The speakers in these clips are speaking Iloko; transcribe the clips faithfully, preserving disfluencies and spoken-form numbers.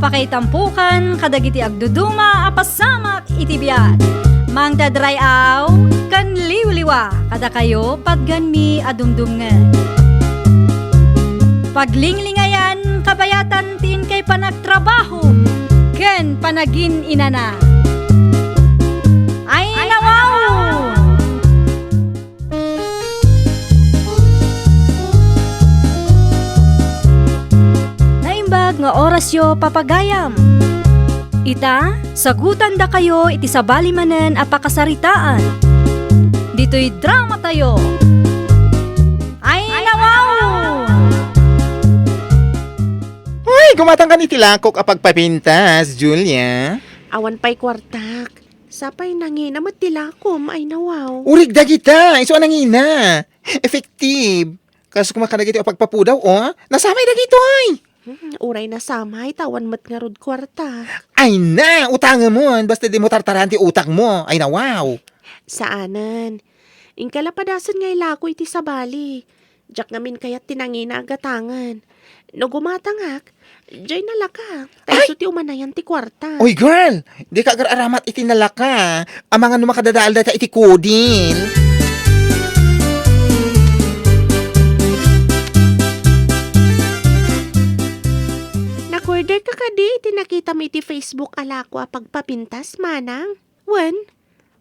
Pakaitampokan kadagiti agduduma a pasamak iti biag. Mangted ray-aw ken liwliwa kadakayo patganmi a dumdumngeg. Paglinglingayan kabayatan ti inkay panagtrabaho ken panagin-inana. Ay, nawaw! Naimbag nga orasyo, papagayam. Ita, sagutandakayo iti sabali manen a pakasaritaan. Ditoy dramatayo. Ay, nawaw! Uy, gumatangkan iti lakok a pagpapintas, Julia. Awan pay kuartak. Sapay nangina met ti lakom, ay nawaw. Urig dagita, isu a nangina. Effective. Kas kuma kadagiti a pagpapudaw, oh. Nasamay dagitoy. Hmm, uray nasamay, ta awan met ngarud kuarta. Ay na, utangemon, basta dimo tartaran ti utangmo. Ay nawaw. Saanen. Inkala padasen nga ilako iti sabali. Diak ngamin kayat ti nangina a gatangen. No gumatangak, jay nalaka. Ta Ay! Isu ti umanayan ti kuarta. Oy, girl! Dika agar-aramat iti nalaka. Amangan no makadadael dayta iti kudil. Nag-orderka kadi iti nakitam iti Facebook a lako a pagpapintas, manang? Wen,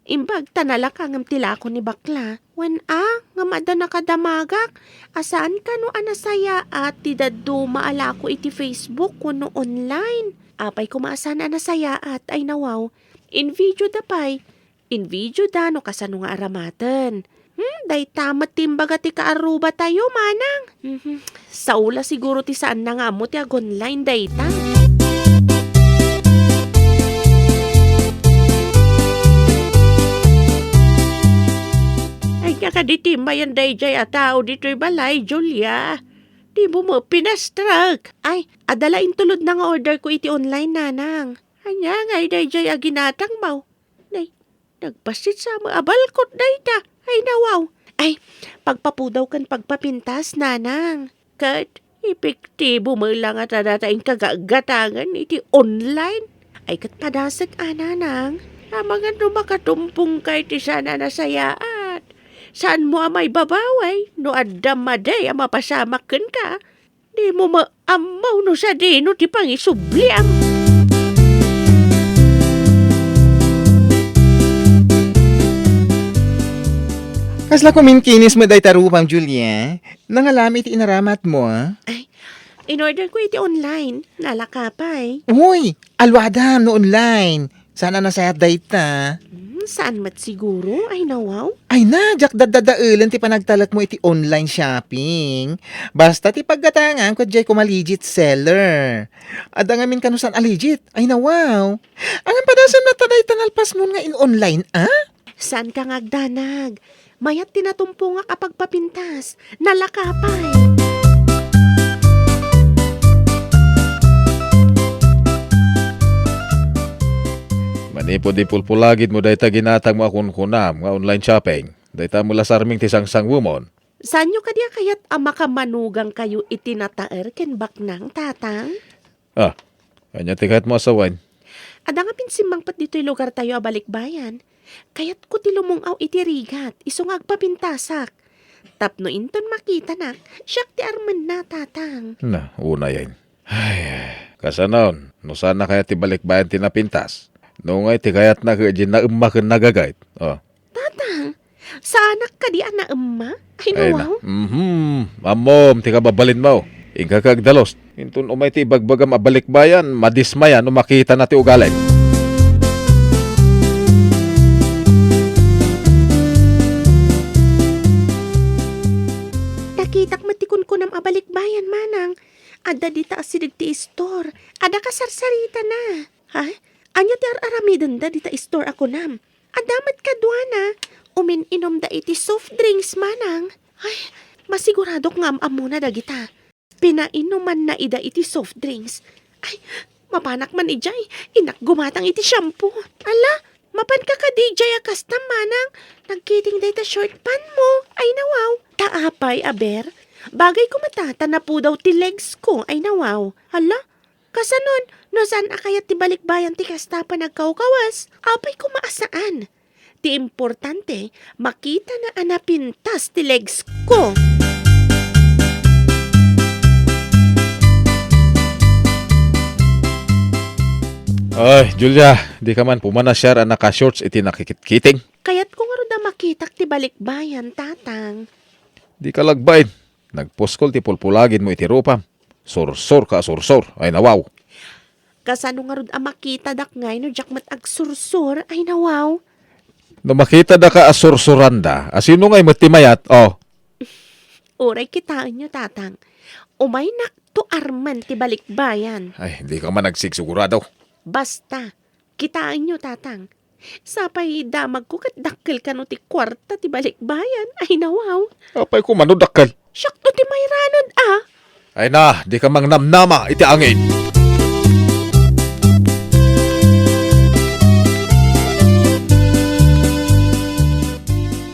imbag ta nalaka ngem ti lako ni bakla. Wen a, ngem adda nakadamagak a saan kano a nasayaat ti dadduma a lako iti Facebook wenno online. Apay koma a saan a nasayaat, ay nawaw. Invidio da pay. Invidio da no kasano nga aramaten. Hmm, dayta met ti imbaga ti kaarrubatayo, manang. Mhm. Sao la siguro ti saanna nga ammo ti ag-online dayta. Ay, kakadi ti mayan dayjay a tao ditoy balay, Julia. Dimo met pinastrek. Ay, adda la intulodna nga order ko iti online, nanang. Ania ngay dayjay a ginatangmo? Nay, Nagbassit sa met a balkot dayta. Ay, nawaw. Ay, pagpapudaw ken pagpapintas, nanang. Ket epektibo met la ngata dayta inka gatangen iti online. Ay, ket padasek a, nanang. Amangan no makatumpongka iti saan a nasayaat. Saanmo a maibabaw no adda madi a mapasamak kenka. Dimo met ammo no sadino ti pangisubliam. Kasla kuminkinis met dayta rupam, Julia. Nangalam iti inaramatmo, a? Ay, in-order ko iti online. Nalaka pay. Uy, aluadam no online. Saan a nasayaat dayta? Hmm, saan met siguro? Ay, nawaw. Ay na, diak daddadaelen ti panagtalekmo iti online shopping. Basta ti paggatangam ket diay koma legit seller. Adda ngamin kano saan a legit? Ay, nawaw. Ngem padasem latta dayta nalpasmon nga in-online, a? Saanka nga agdanag. Mayat ti natumpongak a pagpapintas. Nalaka pay. Manipud ipulpulagidmo dayta ginatangmo a kunkunam nga online shopping, dayta met la sarming ti sangsangwemon. Saanyo kadi a kayat a makamanugangkayo iti nataer ken baknang, Tatang? Ah, ania ti kayatmo a sawen? Adda nga pinsimmangpet ditoy lugartayo a balikbayan. Kayatko ti lumung-aw iti rigat, isu nga agpapintasak. Tapno inton makitanak, siak ti armenna, Tatang. Na, unayen. Ay, kasanon, no saan a kayat ti balikbayan ti napintas? No ngay ti kayatna ket diay naemma ken nagagayt. Oh. Tatang, saanak kadi a naemma? Ay, nawaw. Mhm. Ammom ti kababalinmo. Inkaka agdalus. Inton umay ti ibagbagam a balikbayan, madismaya no makitana ti ugalim. Nakitak met ti kunkunam a balikbayan, manang. Adda dita asideg ti istor. Adda kasarsaritana. Ha? Ania ti ar-aramidenda dita istor a kunam? Adda met kaduana, umin-inumda iti soft drinks, manang. Ay, masiguradok nga am-ammona dagita. Pinainumanna ida iti soft drinks. Ay, mapanak man idiay, innak gumatang iti shampoo. Ala, mapanka kadi idiay a kasta, manang? Nagkiting dayta short pant mo. Ay, nawaw. Ta apay, aber? Bagay ko met ta, ta napudaw ti legs ko. Ay, nawaw. Ala, kasanon, No saan a kayat ti balikbayan ti kasta a panagkawkawas, apay koma a saan. Ti importante, makitana a napintas ti legs ko. Ay, Julia, di ka man pumanasiar a naka-shorts iti nakikitkiting. Kayatko ngarud a makitak ti balikbayan, Tatang. Di ka lagbain. Nagpuskol ti pulpulaginmo iti rupam. Sursor ka a sursor. Ay, nawaw. Kasano ngarud a makitadak ngay no diak met agsursor? Ay, nawaw. No makitadaka a sursuranda, a sino ngay met ti mayat? Oh. Uray kitaenyo, Tatang. Umaynakto armen ti balikbayan. Ay, di ka man nagsigsigurado. Basta, kitaenyo, Tatang. Sapay damagko ket dakkel kano ti kuarta ti balikbayan. Ay, nawaw. Apay koma no dakkel? Siakto ti mairanod, a. Ay na, di ka mangnamnama iti angin.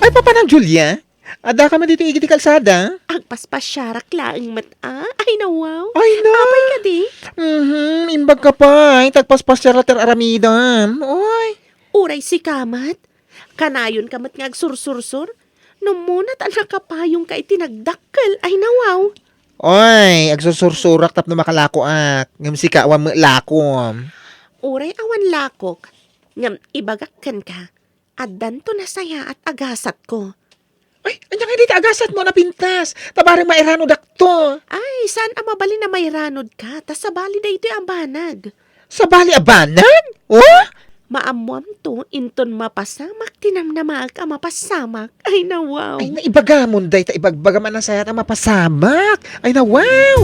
Ay, papanam, Julia? Adda ka man ditoy igiti kalsada? Agpaspasiarak laeng met, a. Ay, nawaw. Ay, na. Apay kadi? Mhm, imbag ka pay, ta agpaspasiar latta ti aramidem. Oy. Uray sika met. Kanayon ka met nga agsursursor? No muna ta nakapayong ka iti nagdakkel, ay nawaw. Oy, agsursursurak tapno makalakoak. Ngem sika, awan met lakom. Uray awan lakok. Ngem ibagak kenka, addanto nasayaat a gasatko. Ay, ania kadi ti agasatmo a napintas? Ta bareng mairanodakto. Ay, saan a mabalin a mairanodka, ta sabali daytoy a banag. Sabali a banag? Oh? Maammoamto inton mapasamak ti namnamaak a mapasamak. Ay, nawaw. Ay, naibagamon dayta ibagbagam a nasayaat a mapasamak. Ay, nawaw.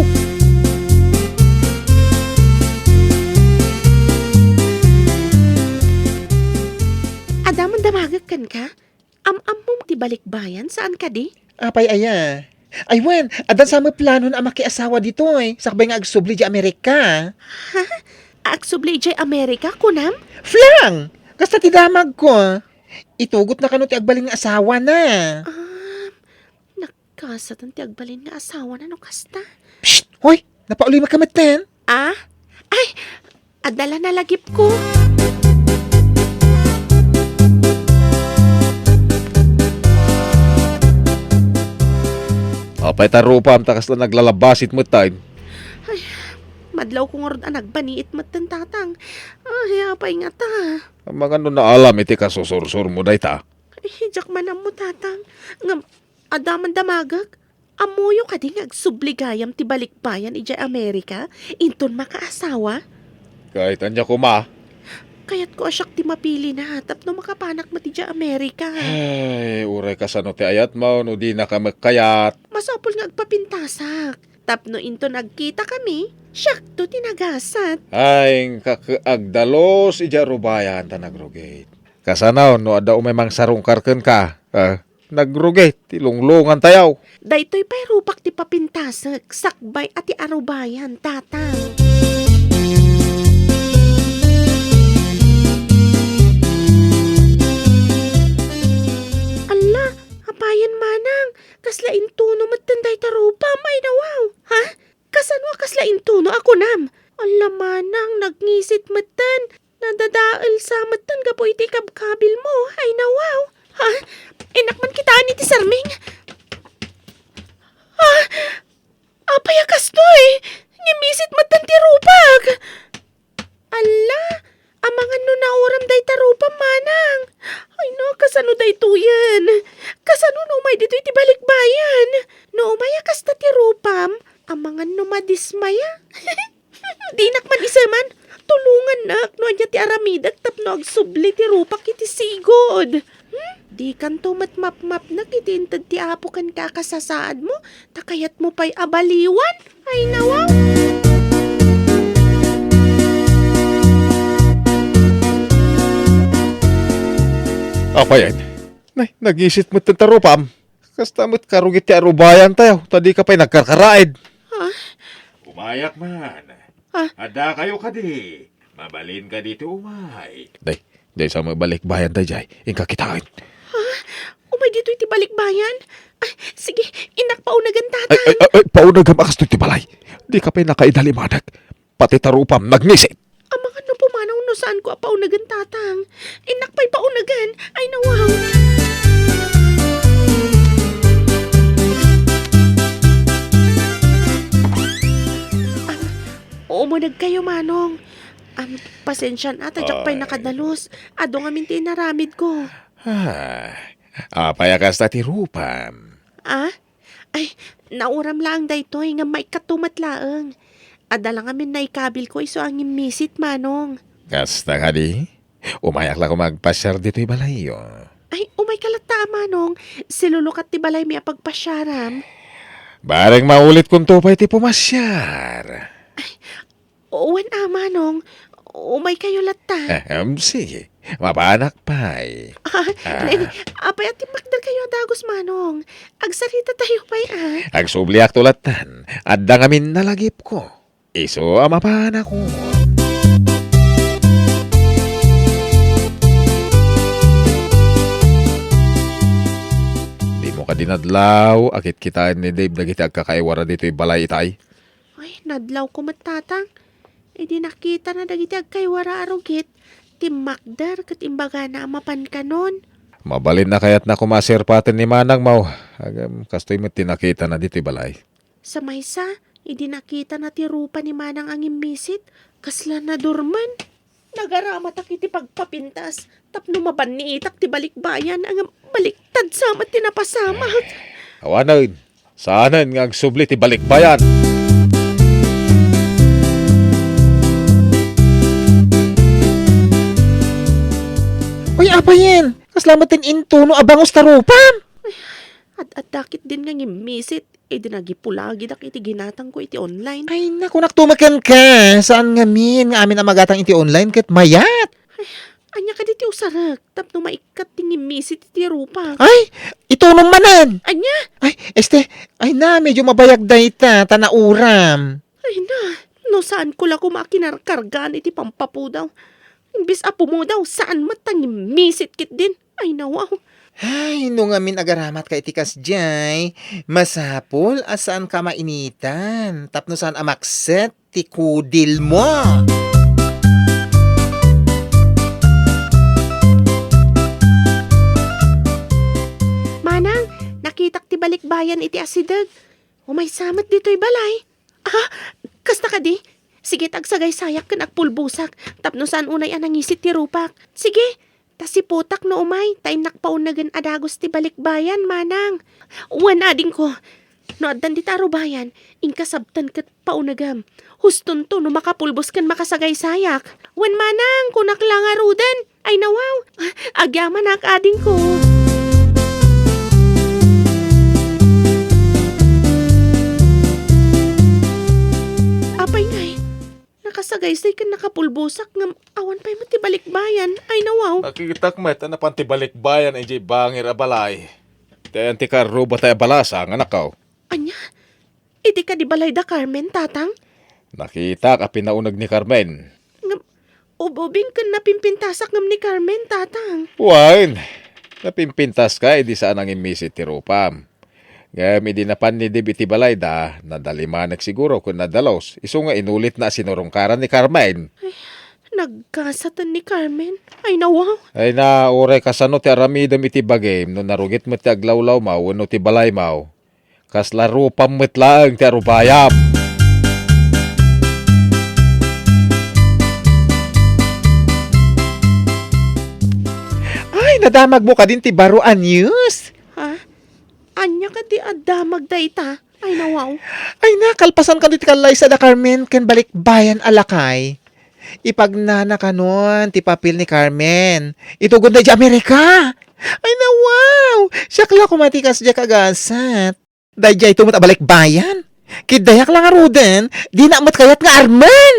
Adda man damagek kenka? Am-ammom ti balikbayan, saan kadi? Apay aya? Ay wen, addan sa met planon a makiasawa ditoy, sakbay nga agsubli idiay Amerika. Ha? Agsubli idiay Amerika, kunam? Flang! Kasta ti damagko. Itugotna kano ti agbalin nga asawana. Ah, nagkasatan ti agbalin nga asawana no kasta. Psst! Hoy! Napaulem ka metten? Ah? Ay! Adda la nalagipko. Apay ta rupam ta kasla naglalabasit metten? Ay, madlawko ngarud a nagbaniit metten, Tatang. Ay, apay ngata? Amangan no naalam iti kasusursurmo dayta? Ay, diak man ammo, Tatang. Ngem, adda man damagek. Ammoyo kadi nga agsubli gayam ti balikbayan idiay Amerika inton makaasawa? Kahit ania koma. Kayatko a siak ti mapilina tapno makapanak met idiay Amerika. Ay, uray kasano ti ayatmo no dinaka met kayat? Masapul nga agpapintasak. Tapno inton agkitakami, siakto ti nagasat. Ay, inka ket agdalus idiay arubayan ta nagrugit. Kasano no adda umay mangsarungkar kenka? Ah? Nagrugit ti lunglungantayo. Daytoy pay rupak ti papintasek sakbay a ti arubayan, Tatang. Alla, apayen manang, kasla intuno metten dayta rupam, ay nawaw. Ha? Kasano a kasla intuno a kunam? Alla manang, nagngisit metten. Nadadael sa metten gapu iti kabkabilmo. Ay, nawaw. Ha? Innak man kitaen iti serming. Ha? Apay a kastoy? Ngimisit metten ti rupak. Alla, amangan no nauram dayta rupam, manang. Ay, no, kasano daytoyen? Kasano no umay ditoy ti balikbayan? No umay a kasta ti rupam, amangan no madismaya. Dinak man iseman. Tulongannak no ania ti aramidek tapno agsubli ti rupak iti sigud. Hmm? Dikanto met mapmapnek iti inted ti Apo kenka a kasasaadmo, ta kayatmo pay a baliwan? Ay, nawaw! Apayen? Nay, nagisit met ti tarupam. Kasta met karugit ti arubayantayo, ta dika pay nagkarkaraid. Ha? Umayak man. Ha? Adda kayo kadi? Mabalin kadi ti umay? Day, day sa mabalikbayan dayjay. Inka kitaen. Ha? Umay ditoy ti balikbayan? Ah, sige, innak paunagan, Tatang. Ay, ay, ay, ay, paunagam a kastoy ti balay. Dika pay nakaidalimanak. Pati tarupam, nagnisit. Saanko a paunagen, Tatang. Innak pay paunagen. Ay, nawaw. Am, umuneg kayo, Manong. Am, pasensian a, ta diak pay Ay. nakadalus. Adu ngamin ti inaramidko. Ah, apay a kasta ti rupam? Ah? Ay, nauram laeng daytoy, ngem maikkatto met laeng. Adda la ngamin naikabilko isu a ngimmisit, Manong. Kasta kadi? Umayak la koma agpasiar ditoy balayyo. Ay, umayka latta, a Manong. Silulukat ti balaymi a pagpasiaram. Bareng maulitkonto pay ti pumasiar. Wen a, Manong. Umaykayo latta. Ah, em, sige. Mapanak pay. Ah, Ah. Nay, apay a timmakderkayo a dagus, Manong? Agsaritatayo pay, ah. Agsubliakto lattan. Adda ngamin nalagipko. Isu a mapanakon. Dimo kadi nadlaw a kitkitaen ni Dave dagiti agkakaiwara ditoy balay itay? Ay, nadlawko met, Tatang. Idi nakitana dagiti agkaiwara a rugit, timmakder ket imbagana a mapankanon. Mabalin a kayatna koma a sirpaten ni manangmo. Ngem, kastoy met ti nakitana ditoy balay. Sa maysa, idi nakitana ti rupa ni manang a ngimmisit, kasla nadurman. Nagaramatak iti pagpapintas tapno mabanniitak ti balikbayan, ngem baliktad sa met ti napasamak. Awanen, saanen nga agsubli ti balikbayan. Uy, apayen! Kasla met ti intuno a bangus ta rupam! Ay, ad-adda ketdin nga ngimmisit. Idi nagipulagidak iti ginatangko iti online. Ay, naku, naktumaken ka. Saan ngamin nga amin a magatang iti online ket mayat? Ay, ania kadi ti usarek tapno maikkat ti ngimmisit iti rupak? Ay, itunom manen. Ania? Ay, este, ay na, medyo mabayag dayta, ta nauram. Ay na, no saanko la koma a kinarkargaan iti pampapudaw. Imbes a pumudaw, saan met ta ngimmisit ketdin. Ay, nawaw. Ay, no ngamin agaramatka iti kasdiay, masapul a saanka mainitan tapno saan a makset ti kudilmo. Manang, nakitak ti balikbayan iti asideg. Umaysa met ditoy balay. Ah, kasta kadi? Sige, ta agsagaysayak ken agpulbosak tapno saan unay a nangisit ti rupak. Sige, ta siputak no umay, ta innak paunegen a dagus ti balikbayan, manang. Wen, adingko, no addan dita a rubayan, inka sabten ket paunegem. Hustonto no makapulbos ken makasagaysayak. Wen, manang, kunak la ngaruden. Ay, nawaw! Agyamanak, adingko! Apay ngay, nakasagaysay ken nakapulbosak ngem awan pay met ti balikbayan. Ay, nawaw! Nakitak met a napan ti balikbayan idiay bangir a balay. Ti ayan ti karruba tay a balasang, anakaw? Ania? Idi kadi balay da Carmen, Tatang? Nakitak a pinauneg ni Carmen. Ngem, ububing ken napimpintasak ngem ni Carmen, Tatang. Wen, napimpintaska idi saan a ngimmisit ti rupam. Ngem idi napan ni Dib iti balayda, nadalimanek siguro ken nadalus, isu nga inulitna a sinurungkaran ni Carmen. Ay, nagkasaten ni Carmen. Ay, nawaw. Ay na, uray kasano ti aramidem iti bagim no narugit met ti aglawlawmaw wenno ti balaymaw. Kasla rupam met laeng ti arubayam. Ay, nadamagmo kadin ti baro a news? Ha? Ania kadi a damag dayta? Ay, nawaw. Ay na, kalpasan kano ti kallaysa da Carmen ken balikbayan a lakay. Ipagnana kanon ti papel ni Carmen. Itugod na idiay Amerika. Ay, nawaw! Siak la koma ti kasdiay a gasat. Daydiay to met a balikbayan. Kiddayak la ngaruden, dina met kayat nga armen.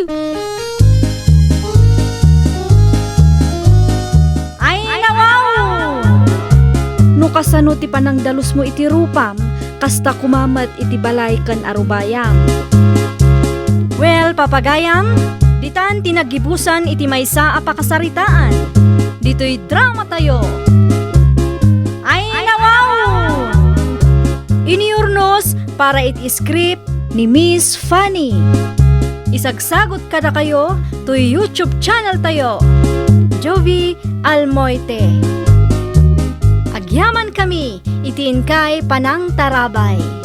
Ay, nawaw! No kasano ti panangdalusmo iti rupam, kasta koma met iti balay ken arubayam. Well, papagayam, ditan ti naggibusan iti maysa a pakasaritaan. Ditoy dramatayo. Ay, nawaw! Iniurnos para iti script ni Miss Fanny. Isagsagut kadakayo toy YouTube channel tayo, Jovie Almoite. Agyamankami iti inkay panangtarabay.